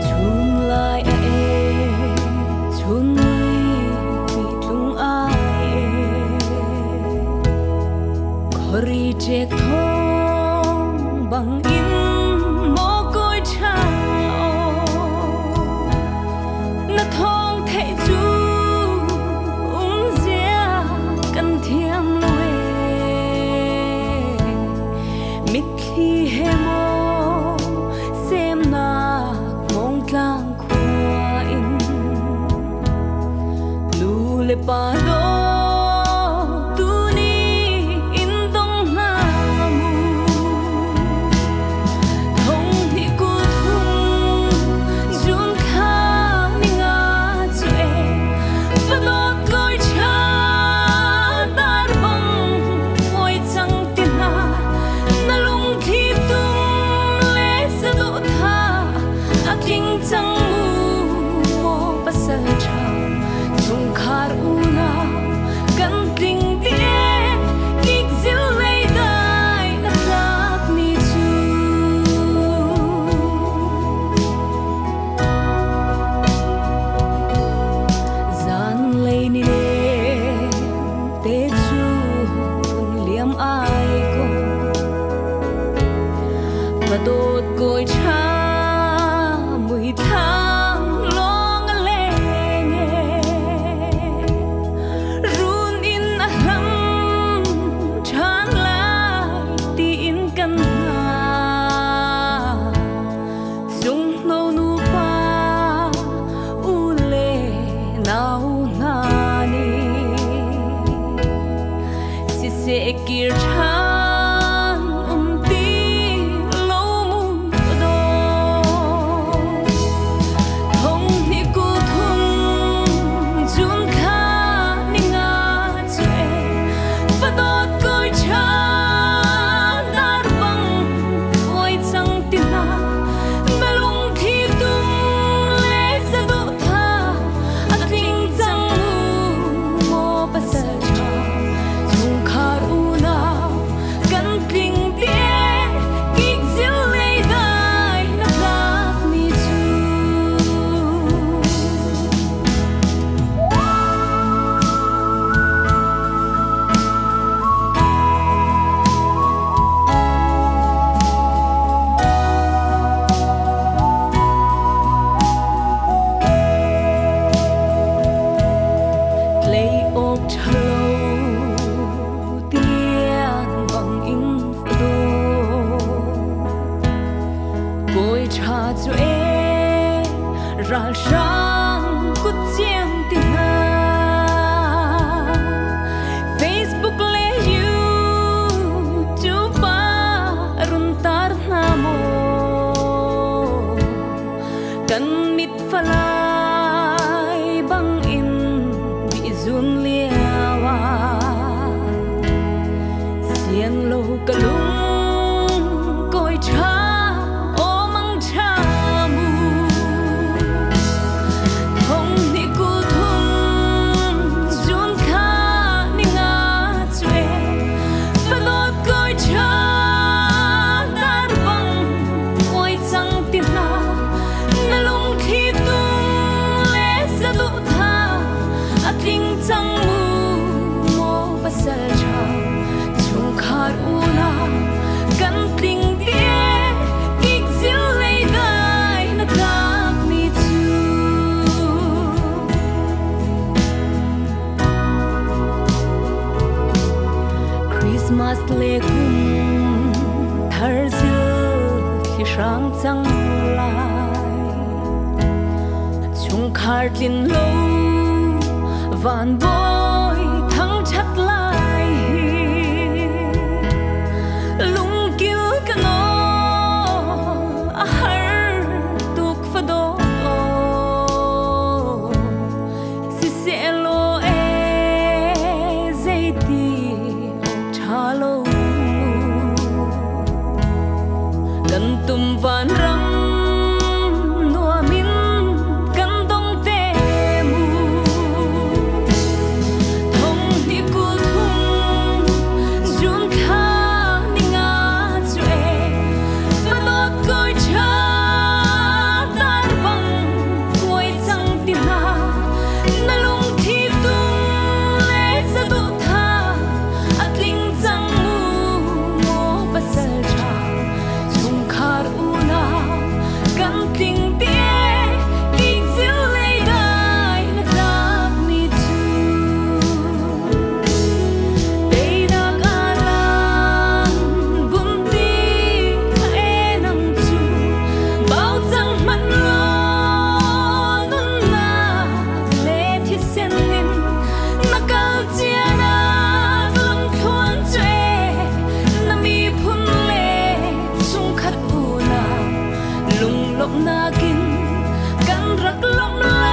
Chun lai a e, chun mui ti tlung ai e. Khori che thong bang in mo koi cha o. Na thong thei chu um zia kan thiam lo e. Mitthli he maw semnak hmawngtlang khua in nu le pa dawtu nih in dong hna mu. Thong hnih kul thum zun kha ni nga cu e va dawt kawi ṭha dar bang hawi cang ti hna. Na lungthli tum le saduhthah a tling cang mu maw pasal ṭha chungkhar unau kan tling dih e kikzil leidai na tlak ni cu. Zanlei ni le te cu vun liam ai ko Fadawt kawi ṭha muithlang lawng a leng e. Run in a hlam ṭhan lai tiin kan hngah. Sunghno nupa u le nau hna nih siseh kir ṭhan um ti lo mu daw. Thong hnih kul thum cun thla ni nga cu e va dawt kawi ṭha dar bang oi cang ti hna na lungthli tum le saduhthah a tling cang mu maw pasal ṭha chungkhar unau kan tling dih kikzil lei dai na tlak ni cu. Tlei awk ṭhalo tiang bang in fado Kawi ṭha cu e ralhrang kut ciam ti hna. Facebook le YouTube ah run tar hna maw kan mit falai bang in bihzun lio ah sian lo ka lung kawi ṭha aw mang ṭha mu. Thong hnih kul thum zun kha ni nga cu e va dawt kawi ṭha dar bang oi cang ti hna. Na lungthli tum le saduhthah a tling cang mu maw pasal ṭha chungkhar unau kan tling dih e kikzil lei dai na tlak ni cu. Christmas le kum thar zil thli hrang cang lai chungkhar tlin lo van bawi thangṭhat lai hi lungkil ka nawl a har tuk fado. Siseh-law e zeiti awk ṭha lo kan tum vanram. Kan tling te kikzil lei dai na tlak ni cu. Teinak alan bunti kha enang cu bau cang hmanh law nunnak le thisen in na kal cianak lamthluan cu na miphun le chungkhat unau lunglawmhnak in kan rak lawmh lai.